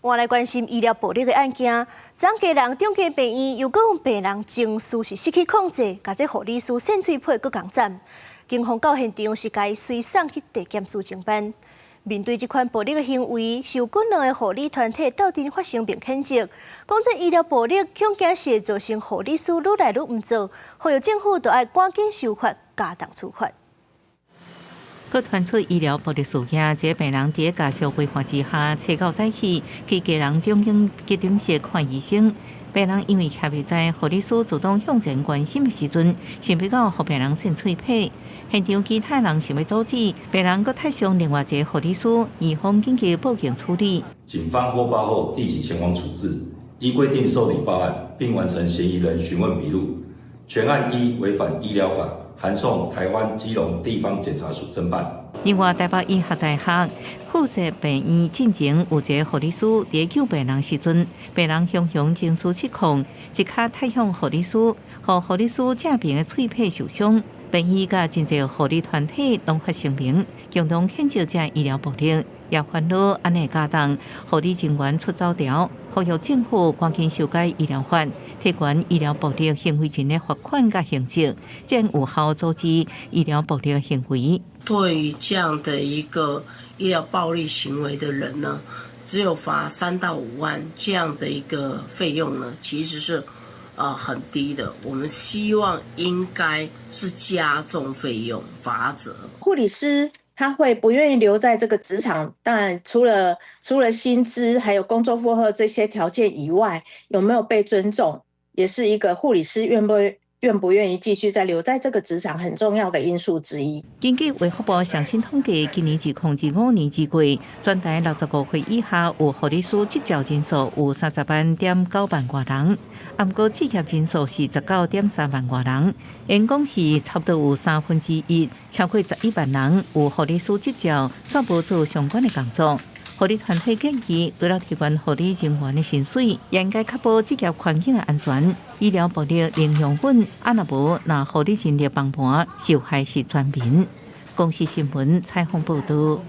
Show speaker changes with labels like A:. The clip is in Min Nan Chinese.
A: 我來關心醫療暴力的案件，昨昏基隆長庚病院又閣有病人情緒是失去控制，共這護理師搧喙皮閣共斬。警方到現場是共伊隨送去地檢署偵辦。面對這款暴力的行為，受訓兩个護理團體鬥陣發聲明譴責，講這醫療暴力恐驚是會造成護理師愈來愈毋做，呼籲政府著愛趕緊修法加重處罰。
B: 閣傳出醫療暴力事件，這個病人佇家屬陪伴之下，初九早起去基隆長庚急診室看醫生。病人因為徛袂在護理師主動向前關心的時陣，想欲到予病人搧喙皮。現場其他人想欲阻止，病人閣踢傷另外一個護理師，院方緊急報警處理。
C: 警方獲報後立即前往處置，依規定受理報案，並完成嫌疑人詢問筆錄。全案依違反醫療法，函送台灣基隆地方檢察署偵辦。
B: 另外，台北醫學大學附設病院進前有一個護理師佇救病人時陣，病人雄雄情緒失控，一跤踢向護理師，予護理師正邊的喙皮受傷。病院佮真濟護理團體攏發聲明，共同譴責這醫療暴力，也煩惱按呢加重護理人員出走潮，呼籲政府趕緊修改醫療法，提懸醫療暴力行為人的罰款佮刑責，才有效阻止醫療暴力行為。
D: 對於這樣的一個醫療暴力行為的人呢，只有罰3到5萬這樣的一個費用呢，其實是很低的。我們希望應該是加重費用罰則。
E: 護理師他會不願意留在這個職場，當然除了薪資還有工作負荷這些條件以外，有沒有被尊重，也是一個護理師願不願意繼續再留在這個職場很重要的因素之一。
B: 根據衛福部上新統計，今年2025年2月，全台65歲以下有護理師執照人數有30萬點9萬外人，啊，毋過執業人數是19.3萬外人，應講是差不多有1/3，超過11萬人有護理師執照，卻無做相關的工作。護理團體建議，除了提懸護理人員的薪水，也應該確保執業環境的安全。醫療暴力零容忍，啊若無，若護理人力崩盤，受害是全民。公視新聞採訪報道。